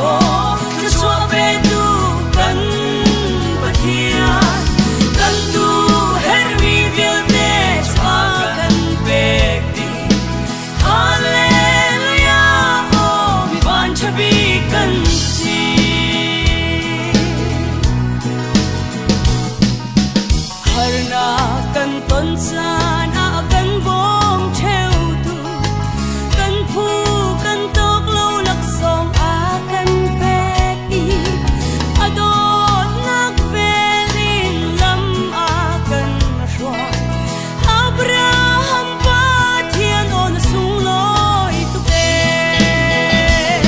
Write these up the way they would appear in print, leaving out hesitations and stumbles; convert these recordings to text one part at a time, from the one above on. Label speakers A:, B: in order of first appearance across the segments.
A: Jakob thluachuah petu kan Pathian kan tu herhmi vialte cu a kan pek dih. Hallelujah, aw mi vanṭha bik kan si. Harnak kan ton caan ah kan bawm ṭheutu kan phu kan tawk lo laksawng a kan pek i a dawtnak vel in lam a kan hruai. Abraham Pathian aw na sunglawi tuk ee.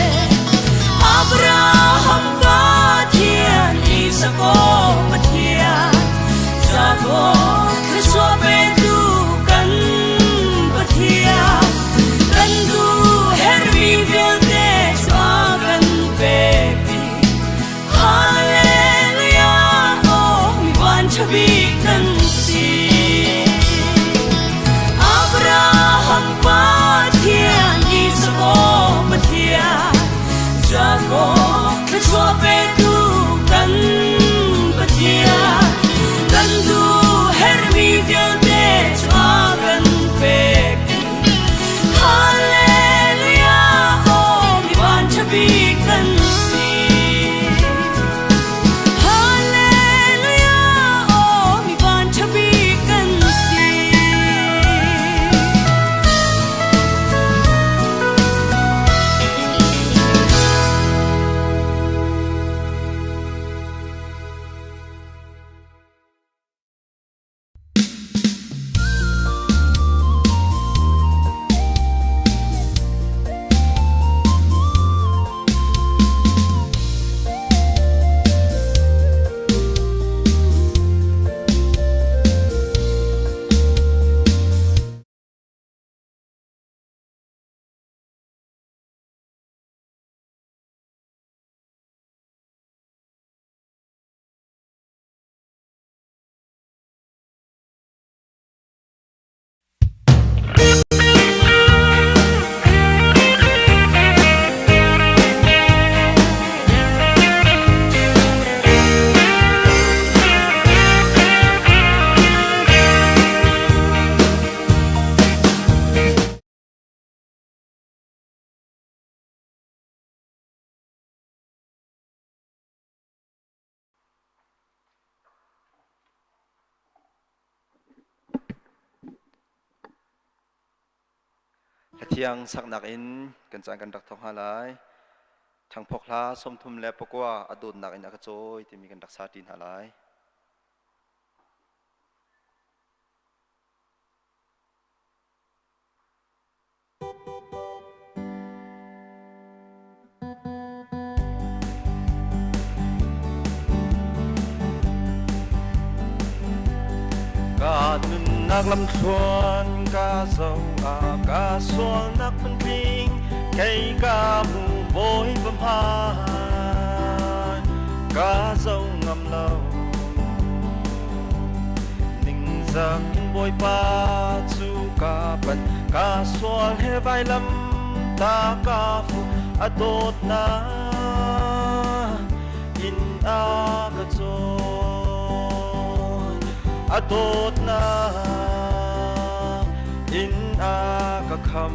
A: Abraham Pathian, Isak aw Pathian, Jakob thluachuah petu kan Pathian, kan duh herhmi vialte cu a kan pek dih. Hallelujah, aw mi vanṭha bik kan si. Abraham Pathian, Isak aw Pathian, Jakob thluachuah petu kan Pathian, kan duh herhmi vialte cu a kan pek dih. Hallelujah, aw mi vanṭha bik kan si. Hallelujah, aw mi vanṭha bik kan si.
B: Hlathiang saknak in kan caan kan rak thawk hna lai. Ṭhangphawk hla 39 a dawtnak in a ka cawi timi kan rak sa ṭi hna lai. Ka nunnak lamthluan ka zoh ah ka sualnak phun-tling kei ka hmu Bawipa hmai ka zoh ngam lo. Ningzak in Bawipa cu ka panh, ka sual he vailam ta ka fu, a dawtnak in a ka cawn. A dawtnak in a ka kham.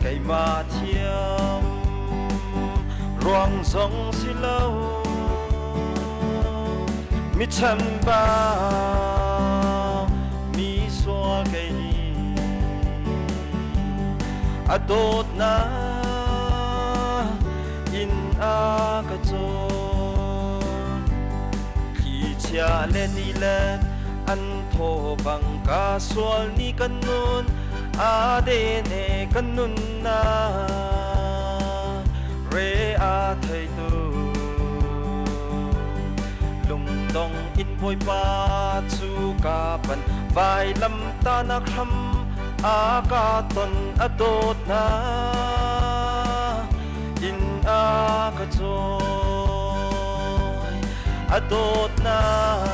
B: Keimah thiam ruang zong si lo. Mi chambau mi sual kei hi a dawtnak in a ka cawn. Thlichia le ni le an thaw bang ka sual ni kan nun a dene kan nunnak re a thei tu. Lungdong in Bawipa cu ka pan, vailam tahnak hram a ka ton, a dawtnak in a ka cawi, a dawtnak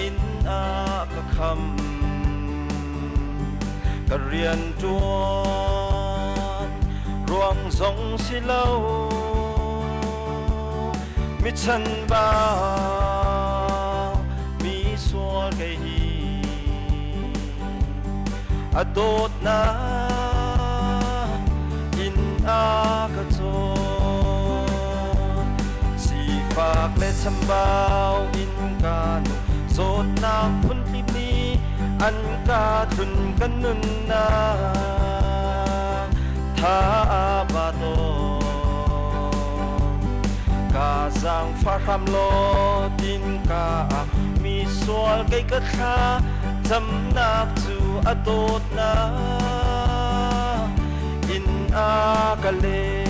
B: in a ka kham. Ka rian ṭuan. Ruang zong si lo mi chanbau mi sual kei hi a dawtnak in a ka cawn. Sifak le chambau in ka nung, zawtnak phunkip nih an ka tlun kan nunnak tha a ba tawn. Ka zaangfah hram law tin ka mi sual kei ka thla camnak cu a dawtnak in a ka leh.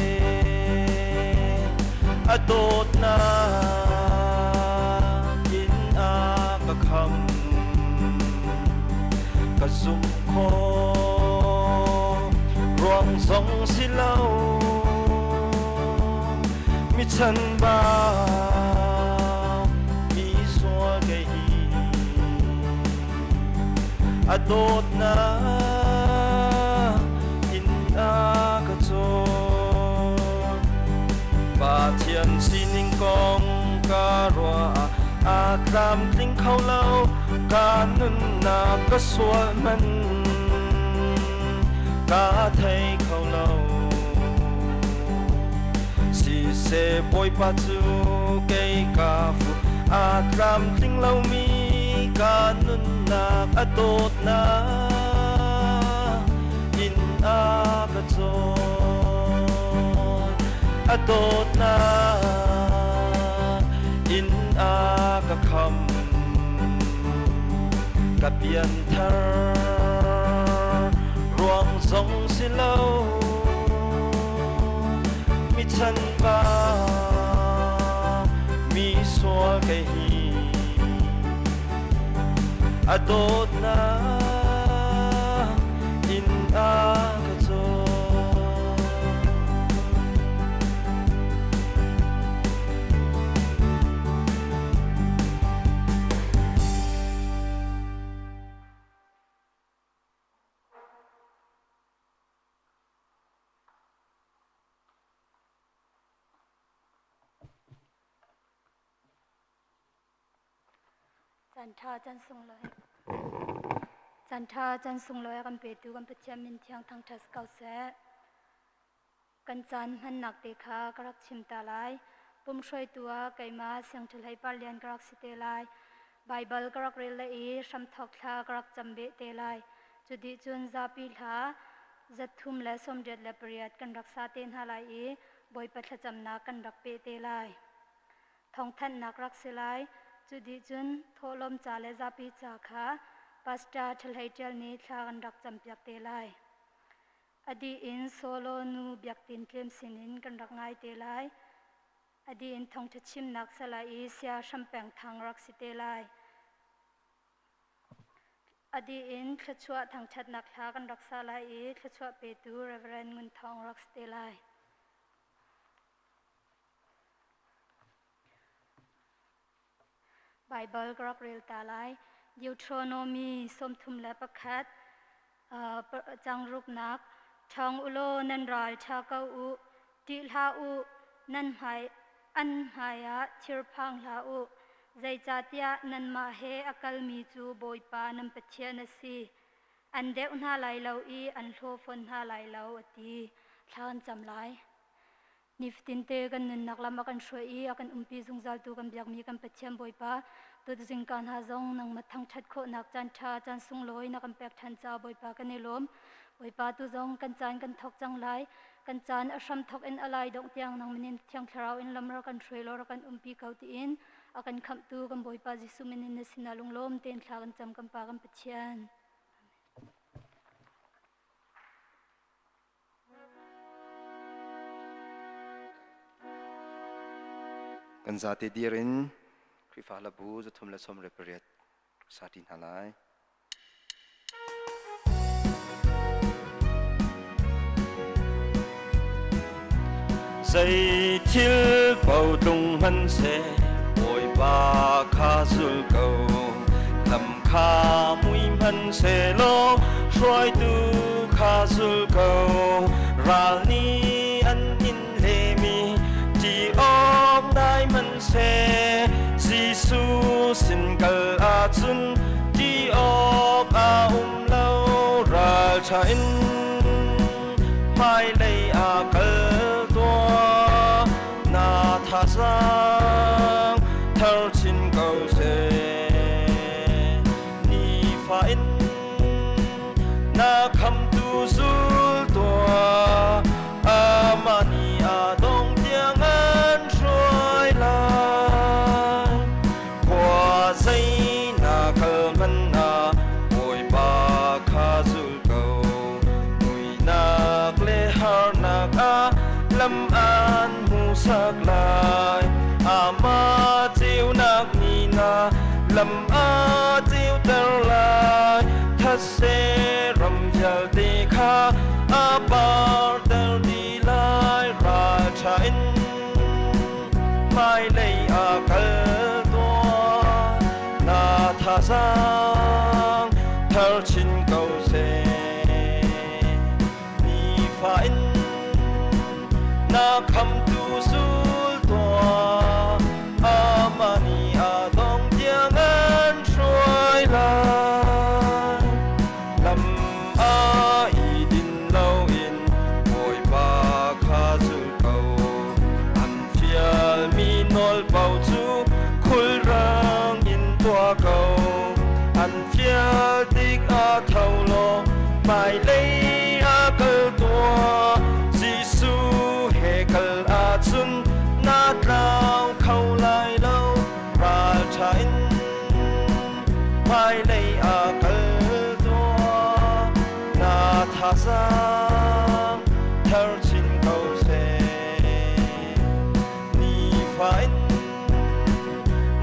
B: A dawtnak in a ka kham. Ka zumh khawh ruang zong si lo mi chanbau mi sual kei hi a dawtnak in a ka cawn. Pathian sining kong ka ruah ah aa tlamtling kho lo, ka nunnak ka sual man ka thei kho lo. Siseh Bawipa cu kei ka fu aa tlamtling lomi ka nunnak a dawtnak in a ka cawn. A dawtnak in a ka kham. Ka pianthar ruang zong si lo mi chanbau mi sual kei hi a dawtnak in a ka cawn.
C: Caan ṭha caan sunglawi Caan ṭha caan sunglawi a kan petu kan Pathian min thiang thangṭhat ko seh. Kan caan hmannak te kha ka rak chim ta lai. Pumhruaitu ah keimah Siangṭha Par Lian ka rak si te lai. Baibal ka rak rel le i hramthawk thla ka rak cam beh te lai. Cu dih cun zapi hla 388 kan rak sa te hna lai i Bawipa thlacamnak kan rak peh te lai. Thawngthanhnak rak si lai. Cu dih cun thawhlawm ca le zapi ca kha Pastor Ṭhalhei Ṭial nih thla kan rak campiak te lai. A dih in solo nu Biak Tin Tlem sinin kan rak ngai te lai. A dih in thawngṭha chimnak salai i Sia Hram Peng Thang rak si te lai. A dih in thluachuah thangṭhatnak hla kan rak sa lai i thluachuah petu Reverend Ngun Thawng rak si te lai. Baibal ka rak rel ta lai. Deuteronomy 31 cang ruknak ṭhawng u law nan ral ṭha ko u, ṭih hlah u, nan hmai an hmaiah thirphang hlah u, zeicahtiah nanmah he a kalmi cu Bawipa nan Pathian a si. An deuh hna lai lo i an hlaw fawn hna lai lo, a ti. Thla kan cam lai. Nifatinte kan nunnak lam a kan hruai i a kan umpi zungzaltu kan biakmi kan Pathian Bawipa, tuzingka hna zong nangmah thangṭhat khawhnak caan ṭha, caan sunglawi na kan pek ṭhan caah Bawipa kan i lawm. Bawipa tu zong kan caan kan thawk cang lai. Kan caan a hram thawk in a lai dongh tiang nang min in Thiang Thlarau in lam rak kan hruai law rak kan umpi ko tiin a kan khamhtu kan Bawipa Jesuh min in na sinah lunglawm tein thla kan cam kan Pa kan Pathian.
B: Kan zate dir in Khrihfa hlabu 328 sa ṭi hna lai. Zei thil paoh tlung hmanhseh Bawipa kha zul ko. Lam kha mui hmanhsehlaw hruaitu kha zul ko. Ral nih an in lemi ṭi awk dai hmanhseh Jesuh sin kal ahcun ṭi awk a um lo. Ralṭha in hmailei ah kal tuah, na thazaang thar chin ko seh. Nifa in na khamtu zul tuah, amah nih a dong tiang an hruai lai. Khua zei na kal hmanh ah Bawipa kha zul ko. Muihnak le harnak ah lam an hmuhsak lai. Amah ceunak nih na lam a ceuter lai. Thetse ram vialte kha a parter dih lai. Ralṭha in hmailei ah kal tuah, na thazaang thar chin ko seh. Nifa in na khamtu sul tuah, amah nih a dong tiang an hruai lai. Lam ah i din loin Bawipa kha zul ko. An fialmi nawl paoh cu khulrang in tuah ko. An fial tikah tho law hmailei ah kal tuah. Jesuh he kal ahcun na tlau kho lai lo. Ralṭha in hmailei ah kal tuah. Na thazaang thar chin ko seh. Nifa in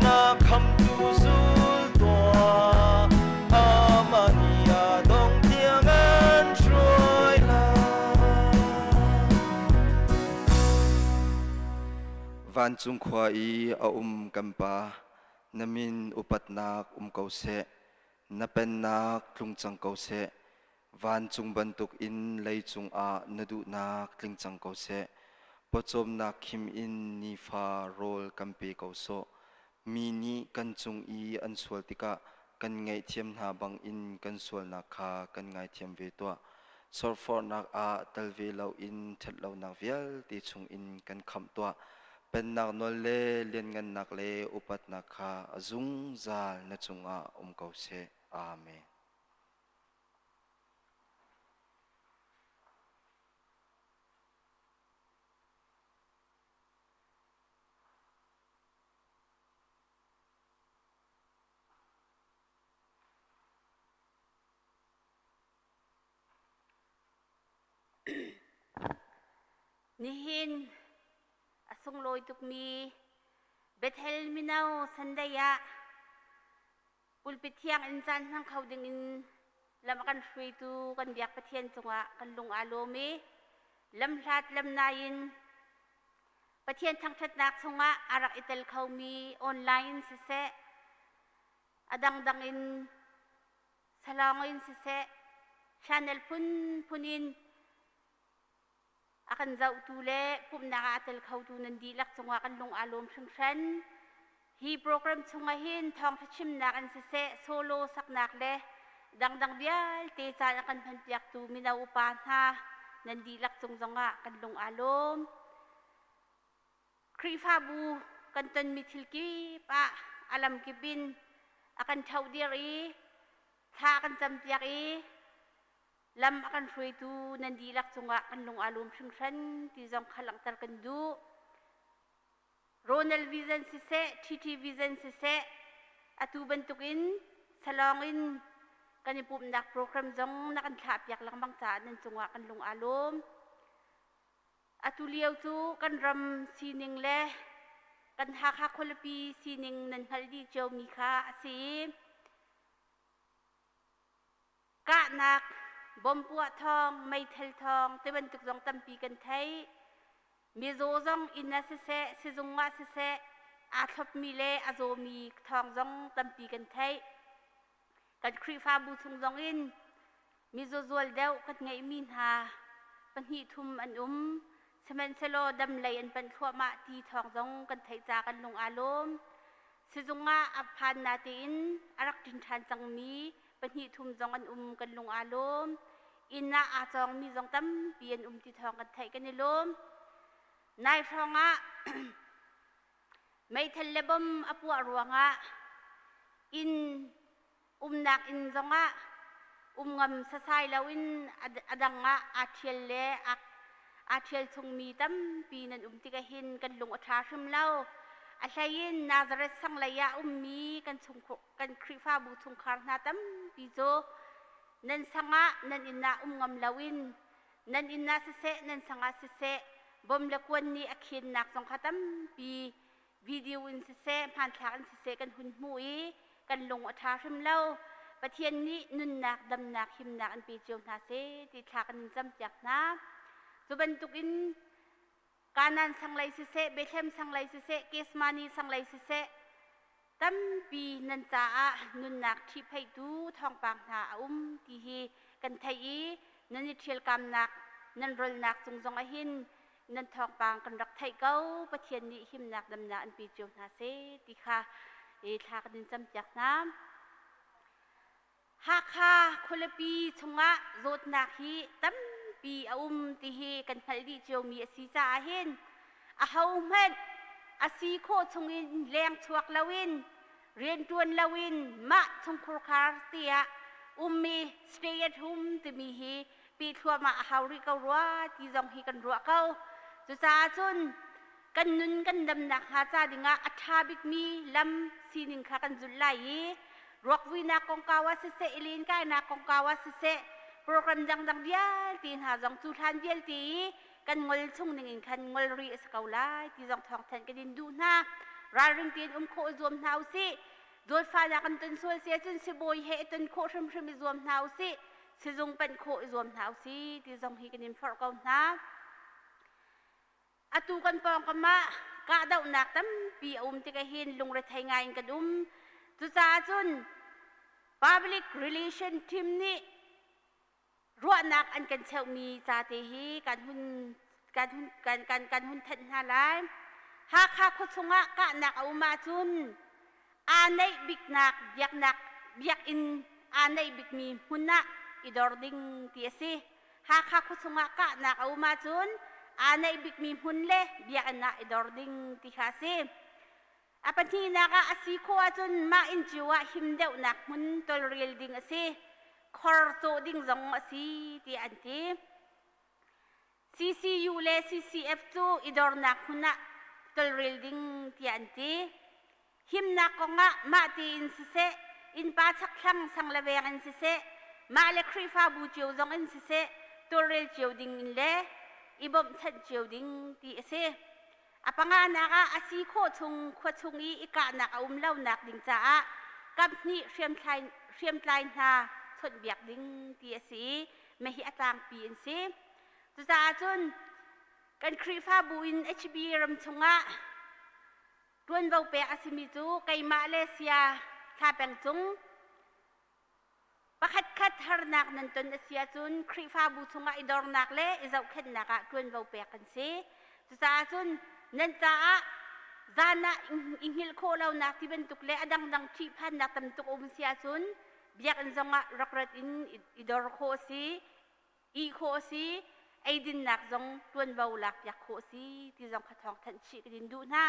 B: na khamtu zul tuah. Amah nih a dong tiang an hruai lai.
D: Vancung khua i a um kan Pa, na min upatnak um ko seh. Na pennak tlung cang ko seh. Vancung bantuk in leicung ah na duhnak tling cang ko seh. Pawcawmnak khim in nifa rawl kan pe ko sawh. Mi nih kan cung i an sual tikah kan ngaihthiam hna bangin kan sualnak kha kan ngaithiam ve tuah. Sorforhnak ah tel ve loin ṭhatlonak vialte chungin kan khamh tuah. Pennak nawl le lianngannak le upatnak kha a zungzal na cungah um ko seh. Amen.
E: Nihin a sunglawi tukmi Bethel mino Sunday ah pulpit thiang in caan hmang kho ding in lam a kan hruaitu kan biak Pathian cungah kan lung aa lawm i lamhlat lamnai in Pathian thangṭhatnak chungah a rak i tel khomi online siseh a dangdang in salawng in siseh channel phunphun in a kan zohtu le pumhnak ah a tel khotu nan dihlak cungah kan lung aa lawm hringhran. Hi program chungah hin thawngṭha chimnak in siseh, solo saknak le dangdang vialte caan a kan hmanpiaktu mino upa hna nan dihlak cung zongah kan lung aa lawm. Khrihfabu kan tonmi thil kip ah a lamkip in a kan ṭhohdir i thla a kan campiak i lam a kan hruaitu nan dihlak cungah kan lung aa lawm hringhran ti zong kha langhter kan duh. Ronald Vision siseh, TT Vision siseh, atu bantukin salawng in kan i pumhnak program zong na kan thlahpiak lengmang caah nan cungah kan lung aa lawm. Atu lio cu kan ram sining le kan Hakha khualipi sining nan hngalh dih ciomi kha a si i kahnak, bom puah thawng, meithal thawng tibantuk zong tampi kan theih. Mizaw zong inn ah siseh, sizung ah siseh, aa thlopmi le a zawmi thawng zong tampi kan theih. Kan Khrihfabu chung zong in mizaw zual deuh kan ngeihmi hna pahnih thum an um. Sihmanhsehlaw dam lei an panh thluahmah ti thawng zong kan theih ca kan lung aa lawm. Sizung ah a phan natein a rak ṭin ṭhan cangmi pahnih thum zong an um kan lung aa lawm. Inn ah aa cawngmi zong tampi an um ti thawng kan theih kan i lawm. Nai hrawng ah meithal le bom a puah ruangah inn umnak inn zongah um ngam sasai loin a dang ah aa ṭhial le aa ṭhial chungmi tampi nan um tikah hin kan lung a ṭha hrim lo. A hleiin Nazareth sang lei ah ummi kan chung kan Khrihfabu chungkhar hna tampi cu nan sang ah nan inn ah um ngam loin nan inn ah siseh nan sang ah siseh bom le kuan nih a khennak zong kha tampi video in siseh hmanthlak in siseh kan hun hmuh i kan lung a ṭha hrim lo. Pathian nih nunnak damnak himnak an pe cio hna seh ti thla kan in campiak hna. Cu bantukin Kanan sanglei siseh, Bethlehem sanglei siseh, Kesmani sanglei siseh, tampi nan caah nunnak ṭhihphaihtu thawngpang hna a um ti hi kan theih i nan i ṭhialkamnak nan rolnak cung zong ah hin nan thawngpang kan rak theih ko. Pathian nih himnak damnak an pe cio hna seh ti kha thla kan in campiak hna. Hakha khualipi chungah zawtnak hi tampi a um ti hi kan hngalh dih ciomi a si caah hin ahohmanh a si khawh chungin leng chuak loin rianṭuan loin mah chungkhur khar tiah ummi stay at home timi hi pi thluahmah a hau rih ko rua ti zong hi kan ruah ko. Cucaah cun kan nun kan damnak hnga ca dingah a ṭha bikmi lam sining kha kan zulh lai i ruakvuinak kongkau ah siseh i lenkainak kongkau ah siseh program dangdang vialte hna zong cu hlan vialte i kan ngol chung ning in khan ngol rih a si ko lai ti zong thawngthanh kan in duh hna. Ralring tein um khawh i zuam hna usih. Zawtfahnak kan ton sual si ahcun sibawi he i ton khawh hrimhrim i zuam hna usih. Sizung panh khawh i zuam hna usih ti zong hi kan in forh ko hna. Atu kan pawngkam ah kahdohnak tampi a um tikah hin lungrethei ngai in kan um. Cucaah cun public relation team nih ruahnak an kan cheuhmi ca te hi kan hun kan hun kan kan kan hun thanh hna lai. Hakha khuachung ah kahnak a um ahcun aa neih biknak biaknak biakinn aa neih bikmi hmun ah i dor ding ti a si. Hakha khuachung ah kahnak a um ahcun aa neih bikmi hmun le biakinn ah i dor ding ti kha a si. A pahnihnak ah a si khawh ahcun mah inn cio ah him deuhnak hmun tawlrel ding a si. Khor cawh ding zong a si tiah an ti. CCU le CCF cu i dornak hmun ah tawlrel ding tiah an ti. Himnak kongah mah tein siseh, innpa chakthlang sang le veng in siseh, mah le Khrihfabu cio zong in siseh, tawlrel cio ding in le i bawmhchanh cio ding ti a si. A panganak ah a si khawh chung khua chung i i kahnak a um lonak ding caah kaphnih hriamtlai hna chawnhbiak ding ti a si i mah hi a tlangpi an si. Cucaah cun kan Khrihfabu in HB ram chungah ṭuanvo pek a simi cu keimah le sia thla peng cung Pakhatkhat harnak nan ton a si ahcun Khrihfabu chungah i dornak le i zohkhenhnak ah ṭuanvo pek kan si. Cucaah cun nan caah zan ah i hngilh khawh lonak ti bantuk le a dangdang ṭhihphannak tam tuk a um si ahcun biakinn zongah rak rat in i dor khawh a si, ih khawh a si, eidinnak zong ṭuanvo lakpiak khawh a si ti zong kha thawngthanh chih kan in duh hna.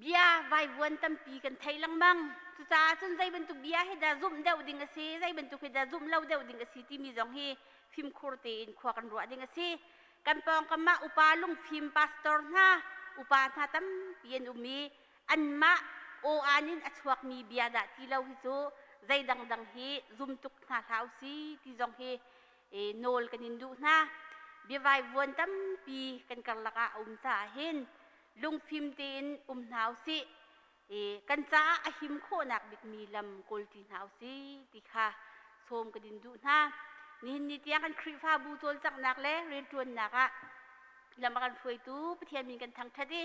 E: Bia vaivuan tampi kan thei lengmang. Cucaah cun zei bantuk bia hi dah zumh deuh ding a si, zei bantuk hi dah zumh lo deuh ding a si timi zong hi fimkhur tein khua kan ruah ding a si. Kan pawngkam ah upa lungfim pastor hna, upa hna tampi an um i anmah aw-aan in a chuakmi bia dah ti lo hi cu zei dangdang hi zum tuk hna hlah usih ti zong hi nawl kan in duh hna. Biavaivuan tampi kan karlak ah a um caah hin lungfim tein um hna usih. Kan caah a him khawhnak bikmi lam kawlṭi hna usih ti kha sawm kan in duh hna. Nihin ni tiang kan Khrihfabu cawlcanghnak le rianṭuannak ah lam a kan hruaitu Pathian min kan thangṭhat i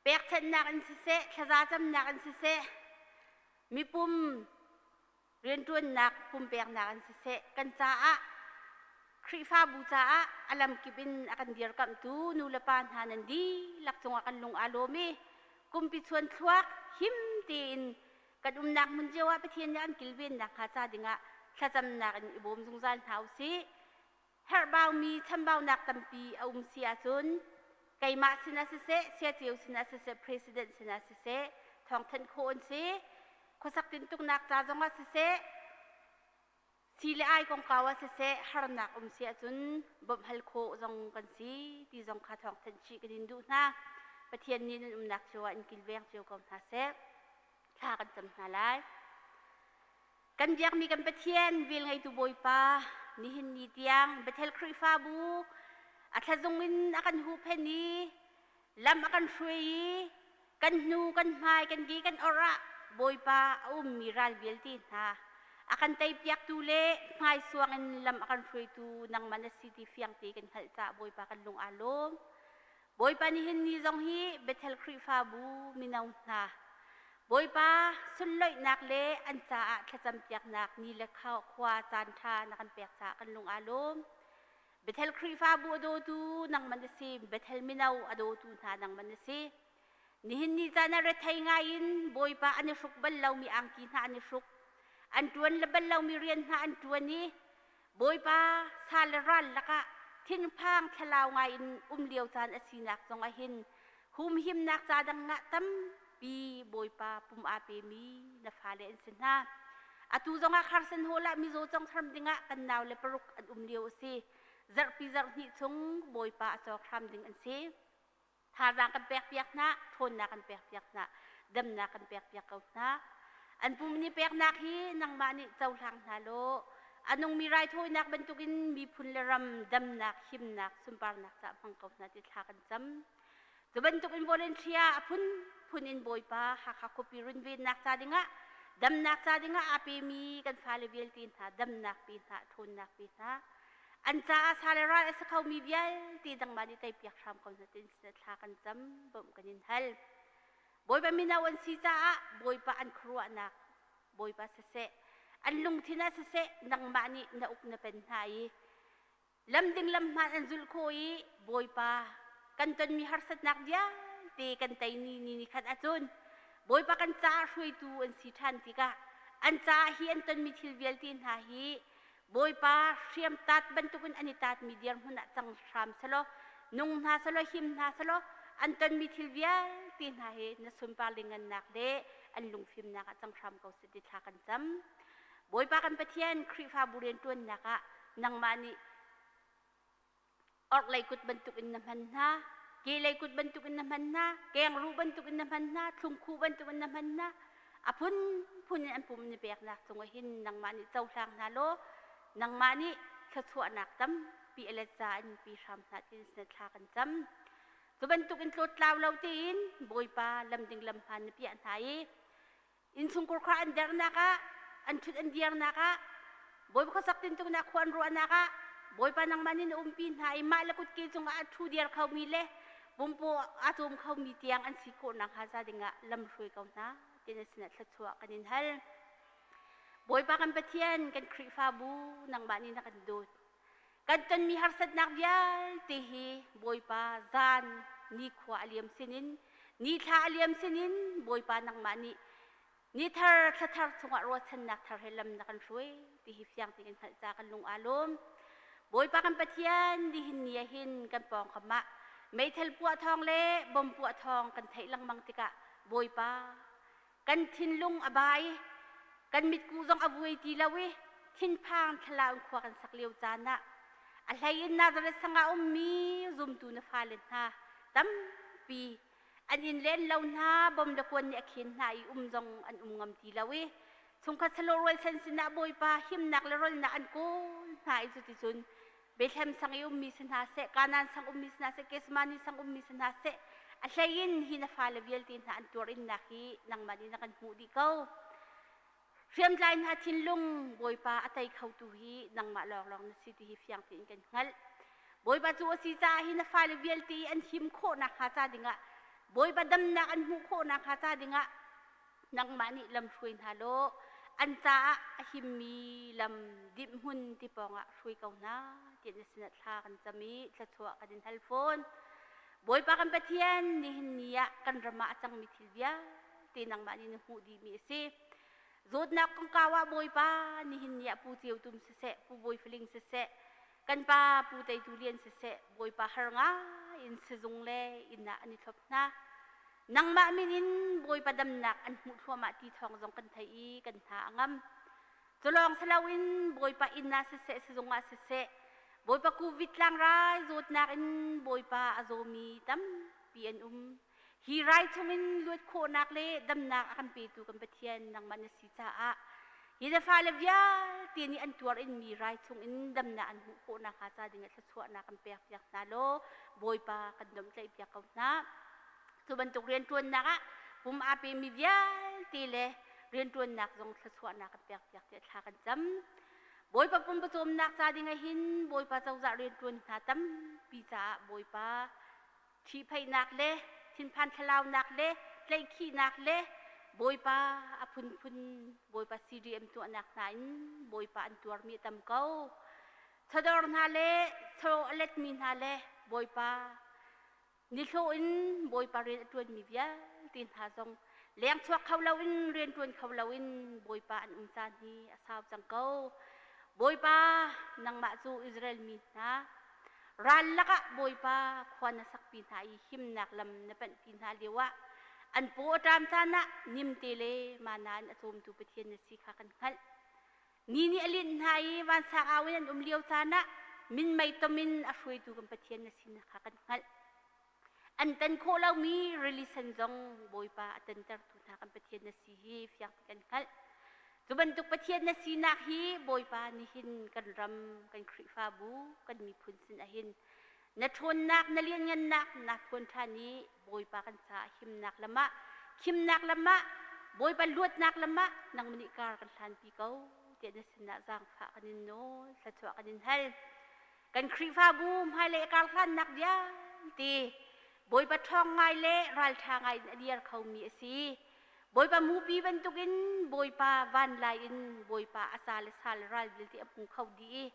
E: pekchanhnak in siseh, thlazacamnak in siseh, mipum rianṭuannak pumpeknak in siseh kan caah Khrihfabu caah a lamkip in a kan dirkamhtu nu le pa hna nan dihlak cungah kan lung aa lawm i kumpi chuan thluak him tein kan umnak hmun cio ah Pathian nih an kilvennak hnga ca dingah thlacamnak in i bawm zungzal hna u sih. Herhbaumi chambaunak tampi a um si ahcun keimah sinah siseh, siaceu sinah siseh, president sinah siseh thawngthanh khawh an si. Khuasak tintuknak ca zongah siseh, Si le ai kongkau ah siseh harnak um si ahcun bawmh hal khawh zong kan si ti zong kha thawngthanh chih kan in duh hna. Pathian nih nan umnak cio ah in kilveng cio ko hna seh. Thla kan cam hna lai. Kan biakmi kan Pathian velngeitu Bawipa nihin ni tiang Bethel Khrihfabu a thlazung in a kan huhphenh i lam a kan hruai i kan hnu kan hmai kan ke kan orh ah Bawipa a ummi ral vialte hna a kan teipiaktu le hmaisuang in lam a kan hruaitu nangmah na si ti fiangte kan hngalh caah Bawipa kan lung aa lawm. Bawipa nihin ni zong hi Bethel Khrihfabu mino hna Bawipa sunloihnak le an caah thlacampiaknak ni le khua caan ṭha na kan pek caah kan lung aa lawm. Bethel Khrihfabu a dawtu nangmah na si. Bethel mino a dawtu hna nangmah na si. Nihin ni caan ah rethei ngai in Bawipa an i hruk bal lomi angki hna an i hruk. An ṭuan le bal lomi rian hna an ṭuan i Bawipa sa le ral lakah thinphang thlalau ngai in um lio caan a sinak zong ah hin humhimnak ca dang ah tampi Bawipa pum aa pemi na fale an si hna. Atu zongah Carson Hall ah mizaw conghram dingah kan nau le paruk an um lio a si. Zarhpi zarhhnih chung Bawipa a cawk hram ding an si. Thazaang kan pekpiak hna, ṭhawnnak kan pekpiak hna, damnak kan pekpiak ko hna. An pum ni peknak hi nangmah nih cohlang hna law a nungmi raithawinak bantukin miphun le ram damnak, himnak, sunparnak caah hmang ko hna ti thla kan cam. Cu bantukin volunteer a phunphun in Bawipa Hakha khuapi runvennak ca dingah damnak ca dingah aa pemi kan fale vialte hna damnak pe hna, ṭhawnnak pe hna. An caah sa le ral a si khomi vialte dangmah nih teipiak hram ko hna tin sinah thla kan cam, bawmh kan in hal. Bawipa mino an si caah Bawipa an khuaruahnak Bawipa siseh, an lungthin ah siseh nangmah nih na uk na pen hna i Lam ding lam hmaan an zulh khawh i Bawipa kan tonmi harsatnak vialte kan tei ni ni ni khat ahcun Bawipa kan caah hruaitu an si ṭhan tikah an caah hi an tonmi thil vialte hna hi Bawipa hriam taat bantukin an i taatmi dirhmun ah cang hram selaw nung hna selaw him hna selaw an tonmi thil vialte hna hi na sunpar lingannak le an lungfimnak ah cang hram ko seh ti thla kan cam. Bawipa kan Pathian Khrihfabu rianṭuannak ah nangmah nih orhlei kut bantukin na hman hna, kehlei kut bantukin na hman hna, kengruh bantukin na hman hna, thlungkhuh bantukin na hman hna. A phunphun in an pum ni peknak cungah hin nangmah nih cohlang hna law nangmah nih thluachuahnak tampi a let za in pi hram hna tin sin thla kan cam. Cu bantukin tlawttlau lo tein Bawipa lamding lamhmaan na piah hna i Innchungkhar kha an dernak ah, an ṭhut an dirnak ah, Bawipa khuasak tintuknak khua an ruahnak ah, Bawipa nangmah nih na umpi hna i mah le kutke cungah a ṭhu dir khomi le pumpaw aa cawm khomi tiang an si khawh nakhnga ca dingah lam hruai ko hna ti na sinah thluachuah kan in hal. Bawipa kan Pathian, kan Khrihfabu nangmah nih na kan dawt. Kan tonmi harsatnak vialte hi Bawipa zan nikhua a liam sinin nithla a liam sinin Bawipa nangmah nih ni thar thla thar chungah ruahchannak thar he lam na kan hruai ti hi fiang tein hngalh ca kan lung aa lawm. Bawipa kan Pathian nihin ni ah hin kan pawngkam ah meithal puah thawng le bom puah thawng kan theih lengmang tikah Bawipa kan thinlung a ba i kan mitku zong a vuai ti lo i thinphang thlalau in khua kan sak lio caan ah a hlei in Nazareth sang ah ummi zumtu na fale hna tampi an inn le an lo hna bom le kuan nih a khen hna i um zong an um ngam ti lo i chungkhat salo rualchan sinah Bawipa himnak le rolnak an kawl hna i cuticun Bethlehem sang i ummi si hna seh, Kanaan sang ummi si hna seh, Kesmani sang ummi si hna seh, a hlei in hi na fale vialte hna an tuarinnak hi nangmah nih na kan hmuh dih ko. Hriamtlai hna thinlung Bawipa a tei khotu hi nangmah lawnglawng na si ti hi fiang tein kan hngalh. Bawipa cu a si caah hi na fale vialte an him khawh nakhnga ca dingah Bawipa damnak an hmuh khawh nakhnga ca dingah nangmah nih lamhruai hna law. An caah a himmi lam dimhmun ti pawngah hruai ko hna tiah na sinah thla kan cam i thluachuah kan in hal fawn. Bawipa kan Pathian, nihin ni ah kan ram ah a cangmi thil vialte nangmah nih na hmuh dihmi a si. Zawtnak kongkau ah Bawipa, nihin ni ah Pu Ceu Tum siseh, Pu Bawi Faling siseh, kan pa Pu Teitu Lian siseh, Bawipa har ngai in sizung le inn ah an i thlop hna. Nangmah min in Bawipa damnak an hmuh thluahmah ti thawng zong kan theih i kan hna a ngam. Culawng si loin Bawipa inn ah siseh, sizung ah siseh, Bawipa Covid tlangrai zawtnak in Bawipa a zawmi tampi an um. Hi rai chungin luat khawhnak le damnak a kan petu kan Pathian nangmah na si caah hi na fale vialte nih an tuar inmi rai chungin damnak an hmuh khawh nakhnga ca dingah thluachuahnak kan pek piak hna law Bawipa kan domhtlaih piak ko hna. Cu bantuk rianṭuannak ah pum aa pemi vialte le rianṭuannak zong thluachuahnak kan pek piak tiah thla kan cam. Bawipa pum pawcawmnak ca ding ah hin Bawipa cozah rianṭuan hna tampi caah Bawipa ṭhihphaihnak le thinphan thlalaunak le tlaihkhihnak le Bawipa a phunphun Bawipa CDM tuahnak hna in Bawipa an tuarmi a tam ko. Chawdawr hna le chaw a letmi hna le Bawipa nihlawh in Bawipa rian a ṭuanmi vialte hna zong leng chuak kho loin rian ṭuan kho loin Bawipa an um caan hi a sau cang ko. Bawipa nangmah cu Israel mi hna ral lakah Bawipa khua na sakpi hna i himnak lam na panhpi hna lioah an paw a ṭam caan ah nimte le mana in a cawmtu Pathian na si kha kan hngalh. Ni nih a linh hna i vansang au in an um lio caan ah minmei tom in a hruaitu kan Pathian na sinak kha kan hngalh. An tan khawh lomi rili sen zong Bawipa a tantertu hna kan Pathian na si hi fiang ti kan hngalh. Cu bantuk Pathian na sinak hi Bawipa nihin kan ram, kan Khrihfabu, kan miphun sin ahhin na ṭhawnnak, na lianngannak na phuan ṭhan i Bawipa kan caah himnak lam ah, khimnak lam ah, Bawipa luatnak lam ah nangmah nih kar kan hlanpi ko tiah na sinah zaangfah kan in nawl, thluachuah kan in hal. Kan Khrihfabu hmailei a kar hlannak vialte Bawipa ṭhawng ngai le ralṭha ngai in a dir khomi a si. Bawipa mupi bantukin Bawipa vanlai in Bawipa a sa le sal ral vialte a hmu kho dih i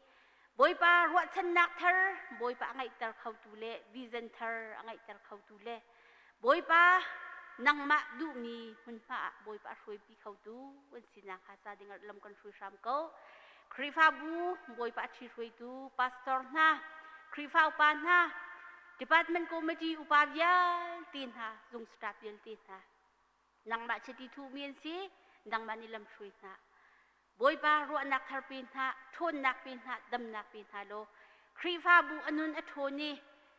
E: Bawipa ruahchannak thar Bawipa a ngeihter khotu le vision thar a ngeihter khotu le Bawipa nangmah duhmi hmunhma ah Bawipa a hruaipi khotu an sinak hnga ca ding lam kan hruai hram ko. Khrihfabu Bawipa a ṭhi hruaitu pastor hna, Khrihfa upa hna, department committee upa vialte hna, zung staff vialte hna, nangmah chiti thuhmi an si, nangmah nih lam hruai hna. Bawipa ruahnak thar pe hna, ṭhawnnak pe hna, damnak pe hna law Khrihfabu a nun a ṭhawn i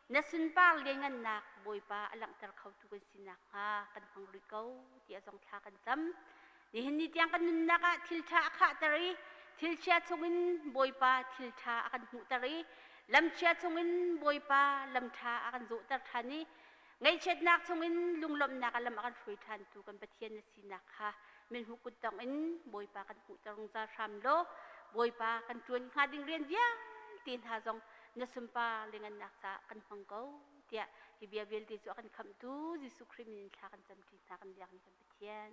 E: na sunpar lianngannak Bawipa a langhter khotu kan si nakhnga kan hmang rih ko tiah zong thla kan cam. Nihin ni tiang kan nunnak ah thil ṭha a khahter i thil chia chungin Bawipa thil ṭha a kan hmuhter i lamchia chungin Bawipa lam ṭha a kan zawhter ṭhan i Ngaihchiatnak chungin lunglawmhnak a lam a kan hruai ṭhantu kan Pathian na sinak kha minhmuh kuttong in Bawipa kan hmuhter zungzal hram law Bawipa kan ṭuan hnga ding rian vialte hna zong na sunpar le ngannak caah kan hmang ko tiah hi bia vialte cu a kan khamhtu Jesuh Khrih min in thla kan camṭi hna kan biakmi kan Pathian.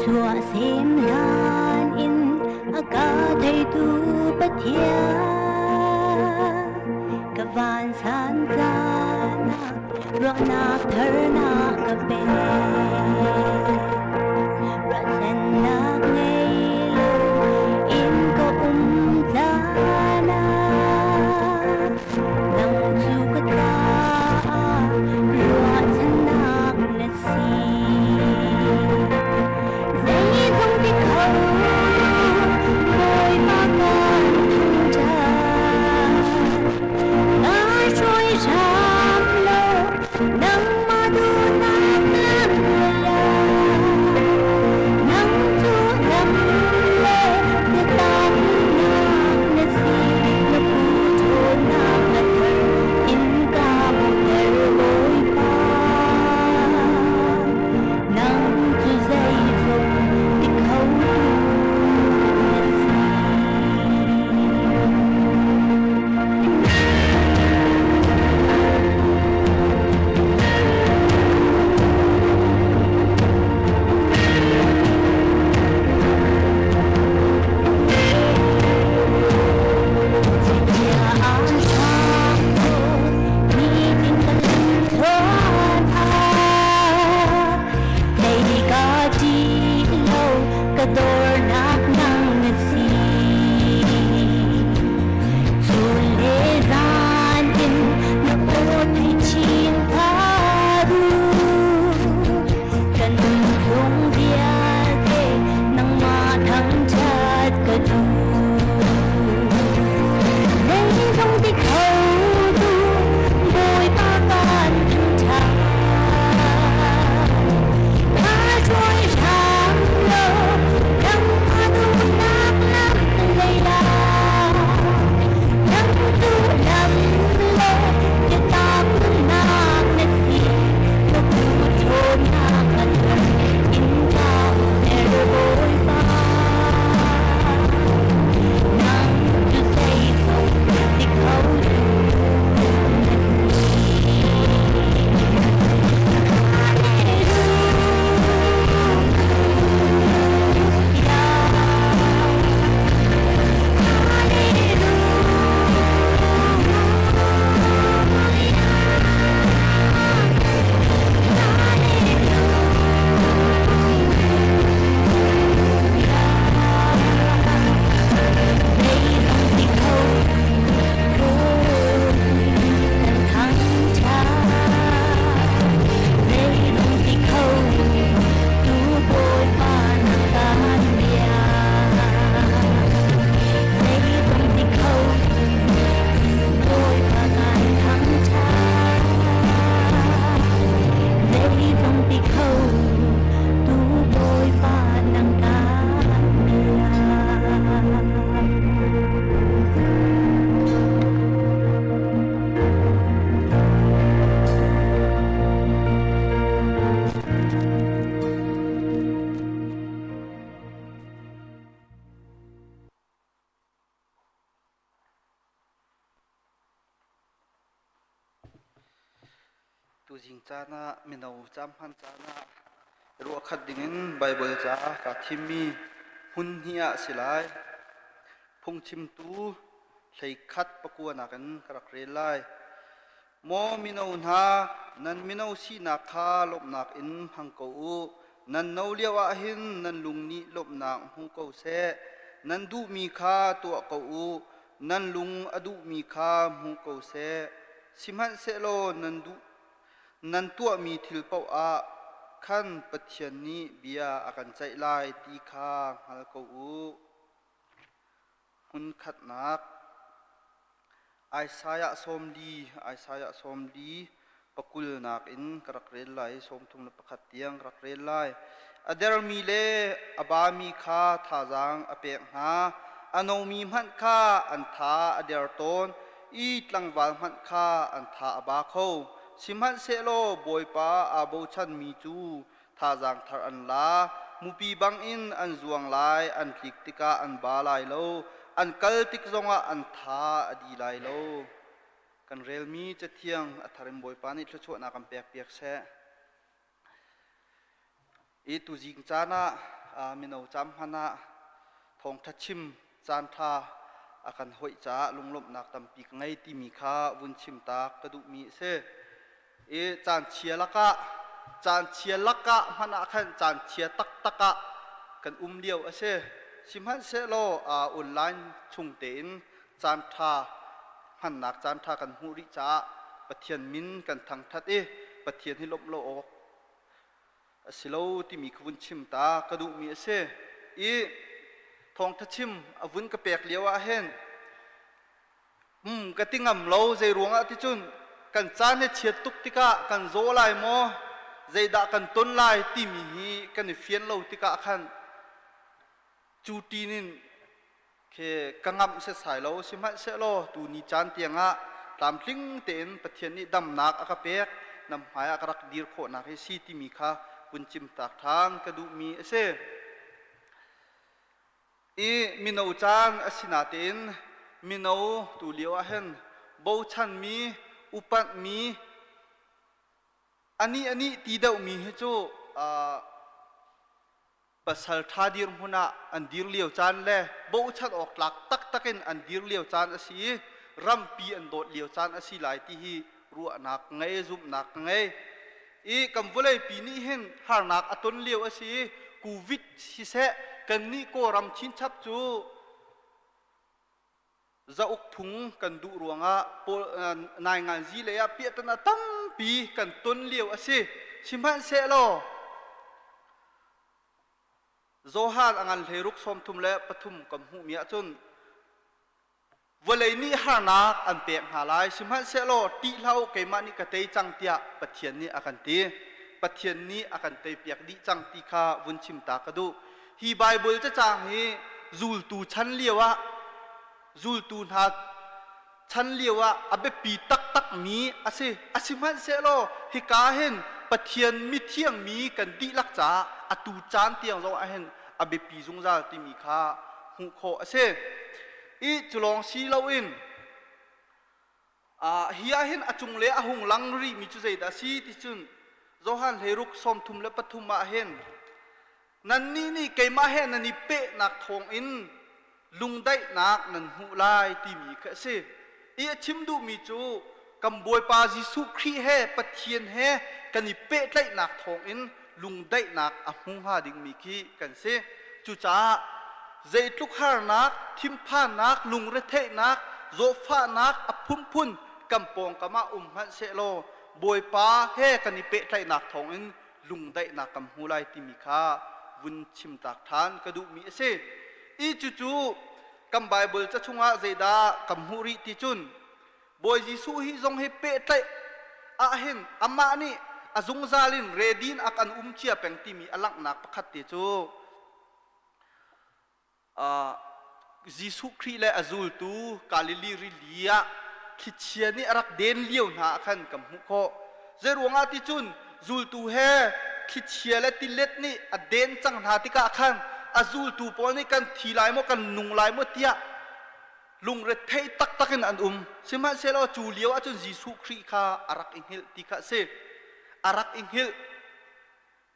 A: Chuahsem hlan in a ka theitu Pathian, ka vansan caan ah ruahnak thar na ka pek. Ruahchannak ngei lo in ka um caan ah nang cu ka caah ruahchannak na si. Zeizong ti kho Bawipa kan thangṭhat. Na hruai hram law nangmah duhnak lam lei ah nang cu lam le biataknak na si. Na phu ṭhawnnak a thar in ka hmuhter Bawipa. Nang cu zeizong ti khotu na si. Chia a hrang nitin ka lamthluan ah Kei ka ṭih lo ka dornak nang na si. Chun le zan in na aw thei chin ka duh. Ka nunchung vialte nangmah thangṭhat ka duh. Zeizong ti kho tu Bawipa kan thangṭhat. Na hruai hram law nangmah duhnak lam lei ah nang cu lam le biataknak na si. Na phu ṭhawnnak a thar in ka umter Bawipa. Nang cu zeizong ti kho tu na si. Tu Bawipa nang kan bia.
F: Tuzing caan ah mino caamhman caan ah ruahkhat dingin Baibal ca kaa thimmi hmun hnih ah a si lai. Phungchimtu 11 pakua nakin ka rak rel lai. Maw mino hna, nan mino sinak kha lawmhnak in hmang ko u. Nan no lio ah hin nan lung nih lawmhnak hmu ko seh. Nan duhmi kha tuah ko u. Nan lung a duhmi kha hmu ko seh. Sihmanhsehlaw nan duh nan tuahmi thil paoh ah khan Pathian nih bia a kan ceih lai ti kha hngal ko u. Hmunkhatnak Isaiah 40, Isaiah 40, pakulnak in ka rak rel lai, 31 tiang ka rak rel lai. A dermi le a bami kha thazaang a pek hna, a nomi hmanh kha an tha a der tawn i tlangval hmanh kha an tha a ba kho. Sihmanhsehlaw Bawipa aa bochanmi cu thazaang thar an la, mupi bangin an zuang lai, an tlik tikah an ba lai lo, an kal tik zongah an tha a di lai lo. Kan relmi Cathiang a thar in Bawipa nih thluachuahnak kan pekpiak seh. I tuzing caan ah mino cam hman ah thawngṭha chim caan ṭha a kan hoih caah lunglawmhnak tampi ka ngei timi kha vun chim ta ka duhmi a si. I caan chia lakah caan chia lakah hmanh ah khan caan chia taktak ah kan um lio a si. Sihmanhsehlaw online chung tein caan ṭha hmannak caan ṭha kan hmuh rih caah Pathian min kan thangṭhat i Pathian hi lawmh lo awk a si lo timi ka vun chim ta ka duhmi a si. I thawngṭha chim a vun ka pek lio ah hin ka ti ngam lo. Zei ruangah ti cun kan caan hi chiat tuk tikah kan zaw lai maw, zeidah kan ton lai timi hi kan i fian lo tikah khan cu ṭin in khi ka ngamh setsai lo. Sihmanhsehlaw tuni caan tiangah tlamtling tein Pathian nih damnak a ka pek, nam hmai ah ka rak dir khawhnak hi si timi kha vun cimtak ṭhan ka duhmi a si. I mino caan a si natein mino tu lio ah hin bochanmi, upatmi, anih anih ti deuhmi hi cu pasal ṭha dirhmun ah an dir lio caan le bochan awk tlak taktak in an dir lio caan a si i rampi an dawt lio caan a si lai ti hi ruahnak ngei, zumhnak ka ngei. I kan vawleipi nih hin harnak a ton lio a si i Covid siseh, kannih Kawlram chinchap cu zauk phung kan duh ruangah nainganzi lei ah piahtana tampi kan ton lio a si. Sihmanhsehlaw Johan a ngan 16 33 kan hmuhmi ahcun vawlei nih harnak an pek hna lai, sihmanhsehlaw ṭih hlah u, keimah nih ka tei cang tiah Pathian nih a kan ti. Pathian nih a kan teipiak dih cang ti kha vun chim ta ka duh. Hi Baibal cacang hi zultu chan lio ah, zultu hna chan lio ah a biapi taktakmi a si. A sihmanhsehlaw hika hin Pathian mithiang mi kan dihlak caah atu caan tiang zong ah hin a biapi zungzal timi kha hmuh khawh a si. I cu lawng si loin hi ah hin a cung le a hung lang rihmi cu zeidah a si ti cun Johan 16 33 ah hin nannih nih keimah he nan i pehnak thawngin lungdaihnak nan hmuh lai timi kha a si. I a chim duhmi cu kan Bawipa Jesuh Khrih he Pathian he kan i pehtlaihnak thawngin lungdaihnak a hmu hnga dingmi khi kan si. Cucaah zeitluk harnak, thinphannak, lungretheihnak, zawtfahnak a phunphun kan pawngkam ah um hmanh sehlaw Bawipa he kan i pehtlaihnak thawngin lungdaihnak kan hmu lai timi kha vun chimtak ṭhan ka duhmi a si. I cucu kan Baibal ca chungah zeidah kan hmuh rih ti cun Bawi Jesuh hi zong hi pehtlaih ahhin amah nih a zungzal in ready in a kan um cia peng timi a langhnak pakhat te cu Jesuh Khrih le a zultu Galilee rili ah thlichia nih a rak den lio hna ah khan kan hmuh khawh. Zeiruangah ti cun zultu he thlichia le tilet nih a den cang hna tikah khan a zultu pawl nih kan thi lai maw kan nung lai maw tiah lungrethei taktak in an um. Sihmanhsehlaw cu lio ahcun Jesuh Khrih kha a rak i hngilh ti kha a si. A rak i hngilh.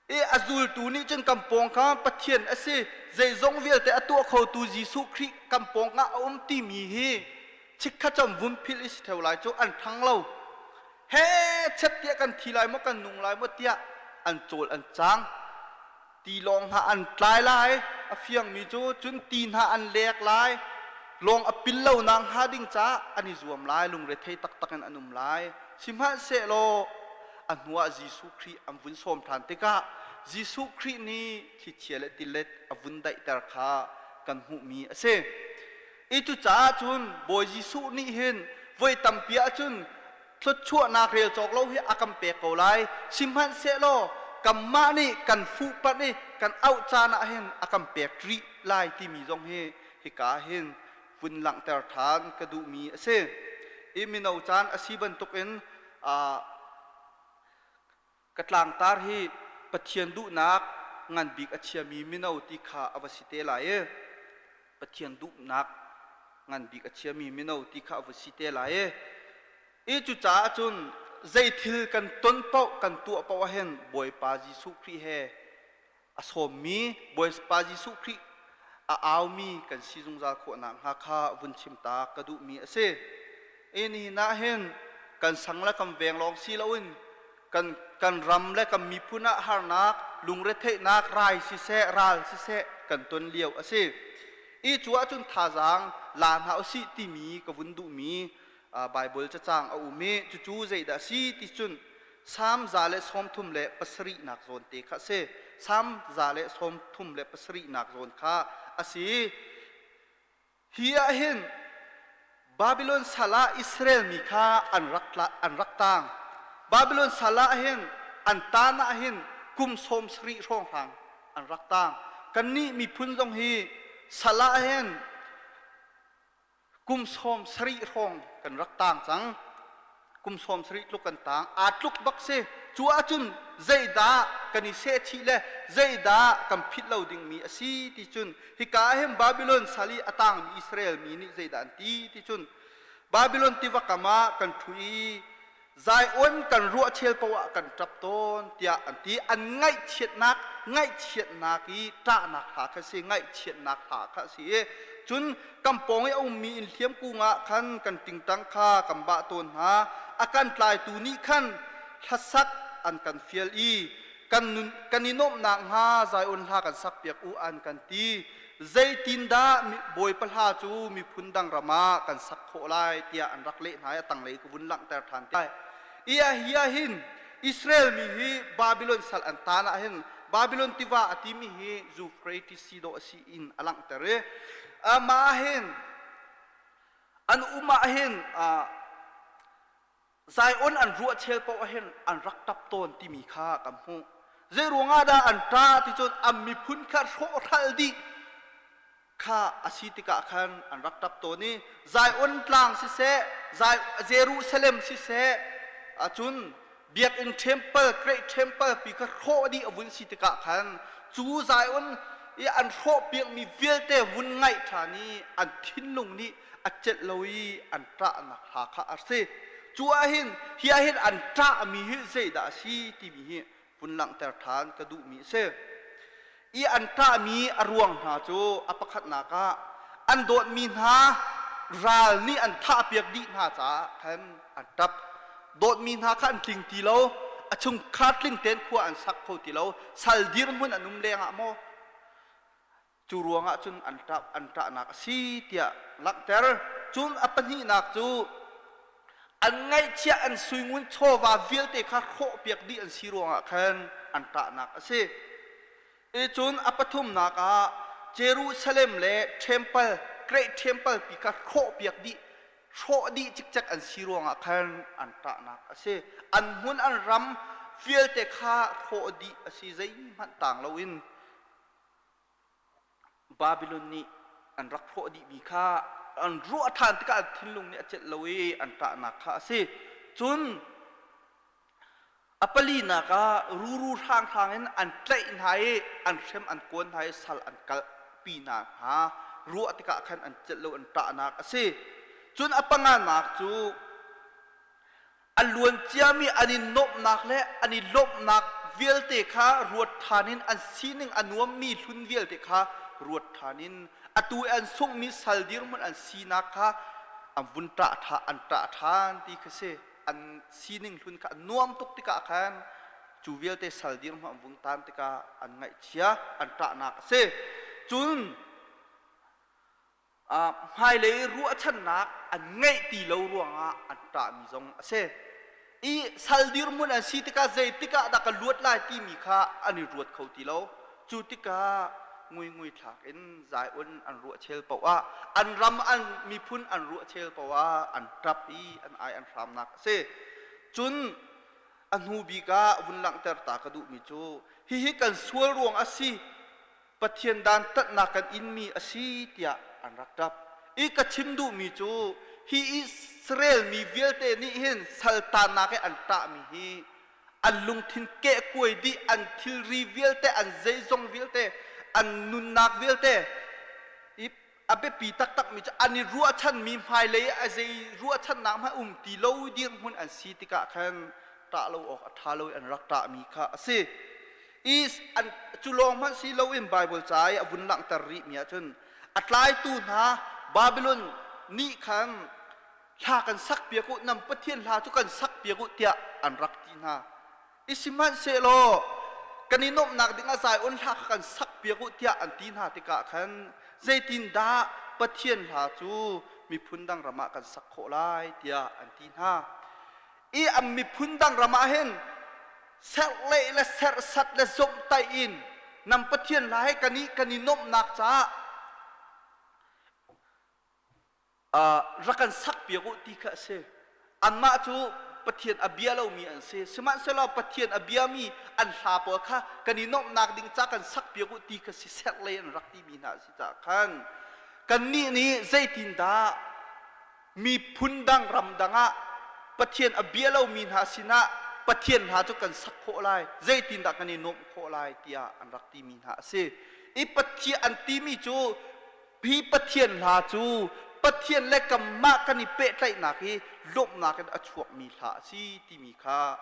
F: I a zultu nih cun kan pawng kha Pathian a si, zeizong vialte a tuah khotu Jesuh Khrih kan pawng ah a um timi hi chikkhat cun vun philh i si theo lai cu an ṭhang lo. He chet tiah kan thi lai maw kan nung lai maw tiah an cawl an cang. Tilawng hna an tlai lai, a fiangmi cu cun ti hna an lek lai. Lawng a pil lo nak hnga ding caah an i zuam lai, lungrethei taktak in an um lai. Sihmanhsehlaw a hnuah Jesuh Khrih an vun sawm ṭhan tikah Jesuh Khrih nih thlichia le tilet a vun daihter kha kan hmuhmi a si. I cucaah cun Bawi Jesuh nih hin voi tampi ahcun thluachuahnak rel cawk lo hi a kan pek ko lai. Sihmanhsehlaw kanmah nih kan fuhpanh i kan auh caan ah hin a kan pek rih lai timi zong hi hika hin vun langhter ṭhan ka duhmi a si. I mino caan a si bantukin ka tlangtar hi Pathian duhnak ngan bik a chiami mino ti kha a va si te lai i Pathian duhnak ngan bik a chiami mino ti kha a va si te lai i i cucaah cun zei thil kan ton paoh kan tuah paoh ahhin Bawipa Jesuh Khrih he. a sawmmi Bawipa Jesuh Khrih a aumi kan si zungzal khawh nakhnga kha vun chim ta ka duhmi a si. I nihin ah hin kan sang le kan veng lawng si loin kan kan ram le kan miphun ah harnak lungretheihnak rai siseh ral siseh kan ton lio a si. I cu ahcun thazaang la hna usih timi ka vun duhmi Bible cacang a um i cucu zeidah a si ti cun Salm 137 nak zawn te kha a si. Salm 137 nak zawn kha a si. Hi ah hin Babylon sal ah Israel mi kha an rak an rak tang. Babylon sal ah hin an tan ah hin kum 70 hrawnghrang an rak tang. Kannih miphun zong hi sal ah hin kum 70 hrawng kan rak tang cang. Kum 70 tluk kan tang. Aa tluk bak si. Cu ahcun zeidah kan i sehchih le zeidah kan philh lo dingmi a si ti cun hika ah hin Babylon sal i a tangmi Israel mi nih zeidah an ti ti cun Babylon tiva kam ah kan ṭhu i Zion kan ruah chel paoh ah kan ṭap tawn tiah an ti. An ngaihchiatnak ngaihchiatnak i ṭahnak hla kha si ngaihchiatnak hla kha a si i cun kan pawng i a ummi inn hliam kung ah khan kan tingtang kha kan bah tawn hna. A kan tlaitu nih khan hlasak an kan fial i kan nun kan i nuamhnak hnga Zion hla kan sakpiak u an kan ti. Zeitindah Bawipa hla cu miphun dang ram ah kan sak khawh lai tiah an rak leh hna i a tanglei ka vun langhter ṭhan te lai. I ah hi ah hin Israel mi hi Babylon sal an tan ah hin Babylon tiva a timi hi Euphrates si dawh a si in a langhter i amah ah hin an um ah hin Zion an ruah chel paoh ah hin an rak ṭap tawn timi kha kan hmuh. Zei ruangah dah an ṭah ti cun an miphun kha hrawhhral dih kha a si tikah khan an rak ṭap tawn i Zion tlang siseh, Jerusalem siseh, cun biakinn temple, great temple pi kha hrawh dih a vun si tikah khan cu Zion i an hrawh piakmi vialte vun ngaih ṭhan i an thinlung nih a celh lo i an ṭahnak hla kha a si. Cu ahhin hi ahhin an ṭahmi hi zeidah a si timi hi vun langhter ṭhan ka duhmi a si. I an ṭahmi a ruang hna cu a pakhatnak ah an dawtmi hna ral nih an thahpiak dih hna caah khan an ṭap. Dawtmi hna kha an tling ti lo, a chungkhar tling tein khua an sak kho ti lo, sal dirhmun an um lengah maw Cu ruangah cun an ṭah an ṭahnak a si tiah langhter. Cun a pahnihnak cu an ngaihchiah an suingun chawva vialte kha hrawhpiak dih an si ruangah khan an ṭahnak a si. I cun a pathumnak ah Jerusalem le temple, Great Temple pi kha hrawhpiak dih hrawh dih cikcek an si ruangah khan an ṭahnak a si. An hmun an ram vialte kha hrawh dih a si zeihmanh tang loin Babylon nih an rak hrawh dihmi kha an ruah ṭhan tikah an thinlung nih a celh lo i an ṭahnak kha a si. Cun a palinak ah ruru hranghrang in an tlaih hna i an hrem an kawn hna i sal an kalpi hna hna ruah tikah khan an celh lo an ṭahnak a si. Cun a panganak cu A luan ciami an i nuamhnak le an i lawmhnak vialte kha ruat ṭhan in an sining a nuammi hlun vialte kha ruat ṭhan in atu i an sunghmi sal dirhmun an sinak kha an vun ṭah ṭha an ṭah ṭhan ti kha si. An sining hlun kha a nuam tuk tikah khan cu vialte sal dirhmun an vung tan tikah an ngaihchia an ṭahnak a si. Cun hmailei ruahchannak an ngeih ti lo ruangah an ṭahmi zong a si. I sal dirhmun an si tikah zeitik ah dah ka luat lai timi kha an i ruat kho ti lo. Cu tikah nguingui thlak in Zion an ruah chel paoh ah an ram an miphun an ruah chel paoh ah an ṭap i an ai an hramnak a si. Cun a hnu bik ah vun langhter ta ka duhmi cu hihi kan sual ruang a si Pathian dantatnak kan inmi a si tiah an rak ṭap. I ka chim duhmi cu hi Israel mi vialte nih hin saltannak i an ṭahmi hi an lungthin kehkuai dih, an thilri vialte, an zeizong vialte, an nunnak vialte i a biapi taktakmi cu an i ruahchanmi hmailei a zei ruahchannak hmanh um ti lo dirhmun an si tikah khan ṭah lo awk a ṭha lo i an rak ṭahmi kha a si. Is an cu lawng hmanh si loin Bible ca i a vun langhter rihmi ahcun a tlaitu hna Babylon nih khan hla kan sak piak u nam Pathian hla cu kan sak piak u tiah an rak ti hna. I sihmanhsehlaw kan i nuamhnak ding ah Zion hla kha kan sak piak u tiah an ti hna tikah khan zeitindah Pathian hla cu miphun dang ram ah kan sak khawh lai tiah an ti hna. I an miphun dang ram ah hin serhleh le serhsat le zomhtaih in nan Pathian hla he kan i kan i nuamhnak caah rak kan sak piak u ti kha a si. Anmah cu Pathian a bia lomi an si. Sihmanhsehlaw Pathian a biami an hla pawl kha kan i nuamhnak ding ca kan sak piak u ti kha si serhlei an rak timi hna a si caah khan kannih nih zeitindah miphun dang ram dang ah Pathian a bia lomi hna sinah Pathian hna cu kan sak khawh lai, zeitindah kan i nuamh khawh lai tiah an rak timi hna a si. I Pathian an timi cu Hi Pathian hla cu Pathian le kanmah kan i pehtlaihnak hi lawmhnak in a chuakmi hla a si timi kha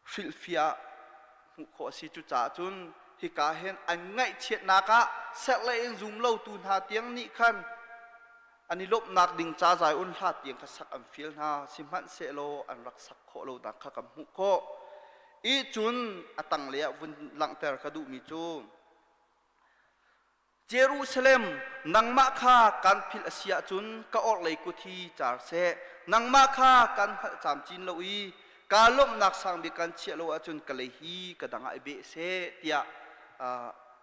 F: hrilhfiah hmuh khawh a si. Cucaah cun hika hin an ngaihchiatnak ah serhlei in zum lotu hna tiang nih khan an i lawmhnak ding ca Zion hla tiang kha sak an fial hna. Sihmanhsehlaw an rak sak khawh lonak kha kan hmuh khawh. I cun a tanglei ah vun langhter ka duhmi cu Jerusalem, nangmah kha kan philh a si ahcun ka orhlei kut hi car seh. Nangmah kha kan hngalh camcin lo i kaa lawmhnak sang bik kan chiah lo ahcun ka lei hi ka dang ah i beh seh tiah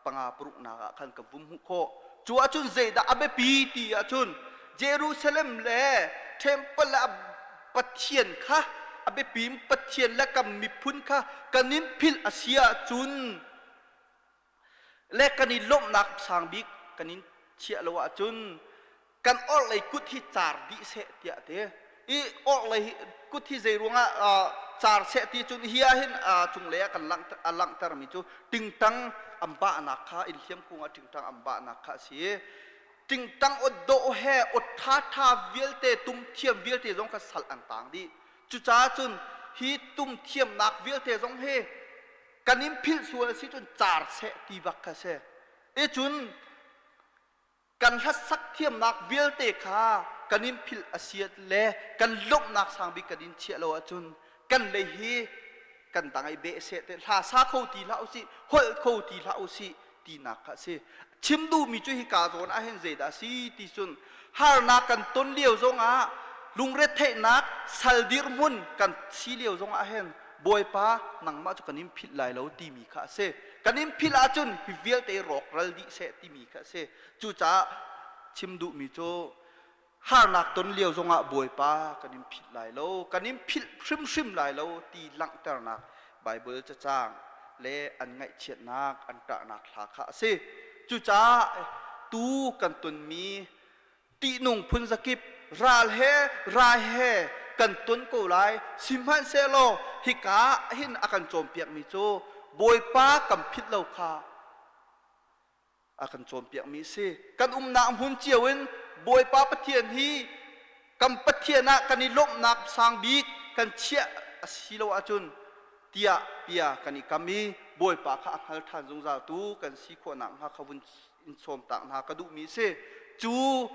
F: panga paruknak ah khan ka vum hmuh khawh. Cu ahcun zeidah a biapi ti ahcun Jerusalem le temple le Pathian kha a biapi in Pathian le kan miphun kha kan in philh a si ahcun le kan i lawmhnak sang bik kan in chiah lo ahcun kan orhlei kut hi car dih seh tiah ti i orhlei kut hi zei ruangah car seh ti cun hi ah hin cunglei ah kan a langhtermi cu tingtang an bahnak kha in hliam kung ah tingtang an bahnak kha a si tingtang ot dawh he ot tha tha vialte tum thiam vialte zong kha sal an tang dih cucaah cun hi tum thiamnak vialte zong hi kan in philh sual a si cun car seh ti bak kha si i cun kan hlasak thiamnak vialte kha kan in philh a si le kan lawmhnak sang bik kan in chiah lo ahcun kan lei hi kan dang i beh seh te hla sa kho ti hlah usih holh kho ti hlah usih tinak kha a si chim duhmi cu hika zawn ah hin zeidah a si ti cun harnak kan ton lio zongah lungretheihnak sal dirhmun kan si lio zongah hin Bawipa nangmah cu kan in philh lai lo timi kha a si kan in philh ahcun hi vialte rawkral dih seh timi kha a si cucaah chim duhmi cu harnak ton lio zongah Bawipa kan in philh lai lo kan in philh hrimhrim lai lo ti langhternak Baibal cacang le an ngaihchiatnak an ṭahnak hla kha a si cucaah tu kan tonmi ṭihnung phunzakip ral he rai he kan ton ko lai sihmanhsehlaw hika hin a kan cawnpiakmi cu Bawipa kan philh lo kha a kan cawnpiakmi a si. Kan umnak hmun cio in Bawipa Pathian hi kan Pathian ah kan i lawmhnak sang bik kan chiah a si lo ahcun tiah bia kan i kam i Bawipa kha a hngal ṭhan zungzal tu kan si khawh nakhnga kha vun in sawm tak hna ka duhmi a si. Cu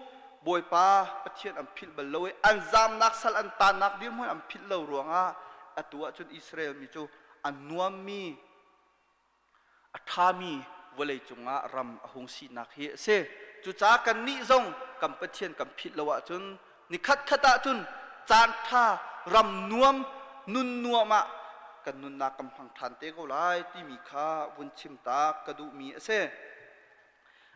F: Bawipa Pathian an philh bal lo i an zamnak sal an tannak dirhmun an philh lo ruangah atu ahcun Israel mi cu a nuammi a ṭhami vawleicung ah ram a hung sinak hi a si. Cucaah kannih zong kan Pathian kan philh lo ahcun ni khatkhat ahcun caan ṭha ram nuam nun nuam ah kan nunnak kan hmang ṭhan te ko lai timi kha vun chim tak ka duhmi a si.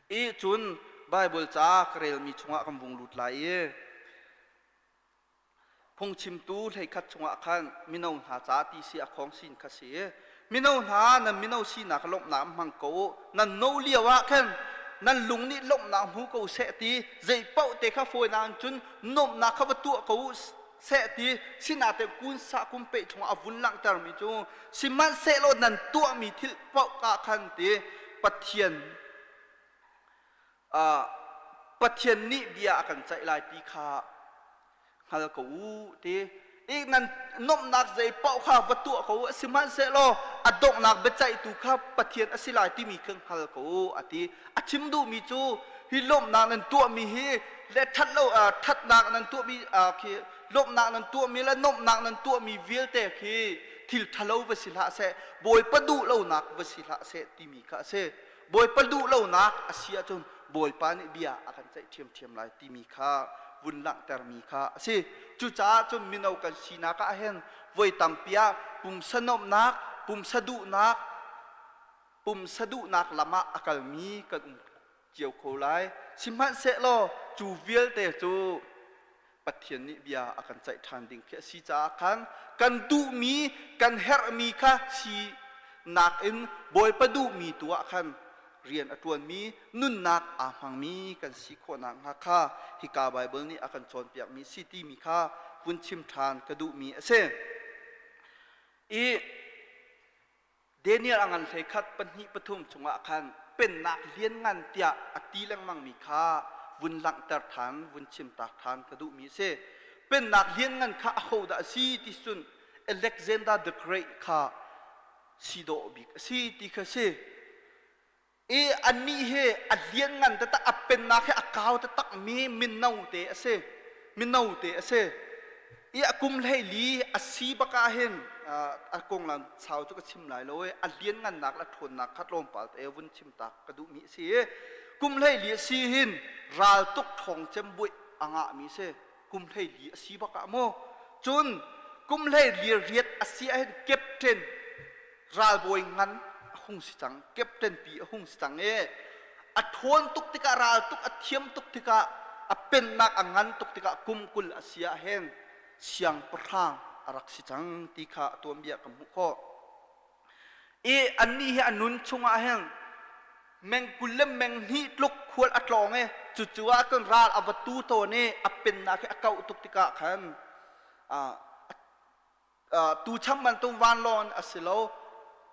F: I cun Baibal ca ka relmi chungah kan vung lut lai i Phungchimtu hleikhat chungah khan mino hna ca ti si a khawng sin kha si. Mino hna nan mino sinak lawmhnak hmang ko u. Nan no lio ah khan nan lung nih lawmhnak hmu ko seh ti zei paoh te kha fawinak in cun nuamhnak kha va tuah ko u seh ti sinah te kun sa kum pe chungah a vun langhtermi cu sihmanhsehlaw nan tuahmi thil paoh ka khan ti Pathian Pathian nih bia a kan ceih lai ti kha hngal ko u ti i nan nuamhnak zei paoh kha va tuah ko u sihmanhsehlaw A donghnak biaceihtu kha Pathian a si lai timi kha hngal ko u, a ti. A chim duhmi cu hi lawmhnak nan tuahmi hi le ṭhat lo ṭhatnak nan tuahmi khi lawmhnak nan tuahmi le nuamhnak nan tuahmi vialte khi thil ṭhalo va si hlah seh, Bawipa duh lonak va si hlah seh timi kha a si. Bawipa duh lonak a si ahcun Bawipa nih bia a kan ceih ṭhiamṭhiam lai timi kha vun langhtermi kha a si. Cucaah cun mino kan sinak ah hin voi tampi ah pumsa nuamhnak, pumsa duhnak, pumsa duhnak lam ah a kalmi kan um cio ko lai. Sihmanhsehlaw cu vialte cu Pathian nih bia a kan ceih ṭhan ding khi a si caah khan kan duhmi, kan herhmi kha si nakin Bawipa duhmi tu ah khan rian a ṭuanmi, nunnak aa hmangmi kan si khawh nakhnga kha hika Baibal nih a kan cawnpiakmi si timi kha vun chim ṭhan ka duhmi a si. I Daniel a ngan hlei khat pahnih pathum chungah khan pennak lianngan tiah a ti lengmangmi kha vun langhter ṭhan, vun chimtak ṭhan ka duhmi a si. Pennak lianngan kha ahodah a si ti cun Alexander the Great kha si dawh bik a si ti kha si. I annih hi a lianngan taktak, a pennak hi a kau taktak mi mino te a si. Mino te a si. I a kum 14 a si bak ah hin a konglam sau cu ka chim lai lo i a lianngannak le a ṭhawnnak kha tlawmpal te vun chim tak ka duhmi a si i kum 14 a si hin raltuk ṭhawng cem buih a ngahmi a si. Kum 14 a si bak ah mu. Cun kum 14 riat a si ah hin captain ralbawi ngan a hung si cang captain pi a hung si cang i a ṭhawn tuk tikah ral tuk a thiam tuk tikah a pennak a ngan tuk tikah kum 20 a si ah hin siangpahrang a rak si cang ti kha a tuanbia kan hmuh khawh i annih hi a nun chungah hin meng 20 le meng 2 tluk khual a tlawng i cucu ah cun ral a va tu tawn i a pennak hi a kauh tuk tikah khan Tucham bantuk vanlawng a si lo.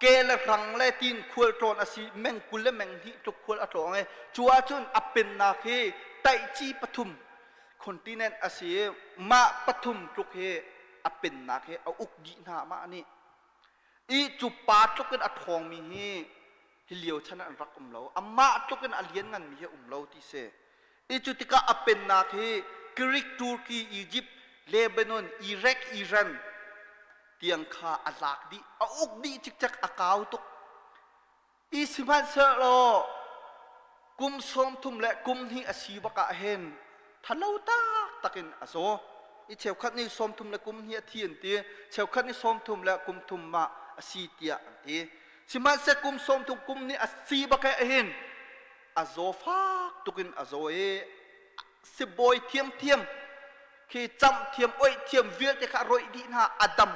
F: Ke le rang le tiin khual tlawn a si meng 20 le meng 2 tluk khual a tlawng i cu ahcun a pennak hi taihci pathum continent a si i mah pathum tluk hi a pennak hi a uk dih hna mah nih. I cu pa tluk in a ṭhawngmi hi hi lio chan ah an rak um lo. Amah tluk in a liannganmi hi a um lo ti si. I cu tikah a pennak hi Greek, Turkey, Egypt, Lebanon, Iraq, Iran tiang kha a lak dih, a uk dih cikcek, a kau tuk. I sihmanhsehlaw kum 30 le kum 2 a si bak ah hin thalo taktak in a zaw. I cheukhat nih 30 le kum 2 a thi an ti, cheukhat nih 30 le kum 3 ah a si tiah an ti. Sihmanhseh kum 30 kum nih a si bak eh hin a zaw fak tuk in a zaw i sibawi thiamthiam khi camh thiam oih thiam vialte kha a roih dih hna a dam.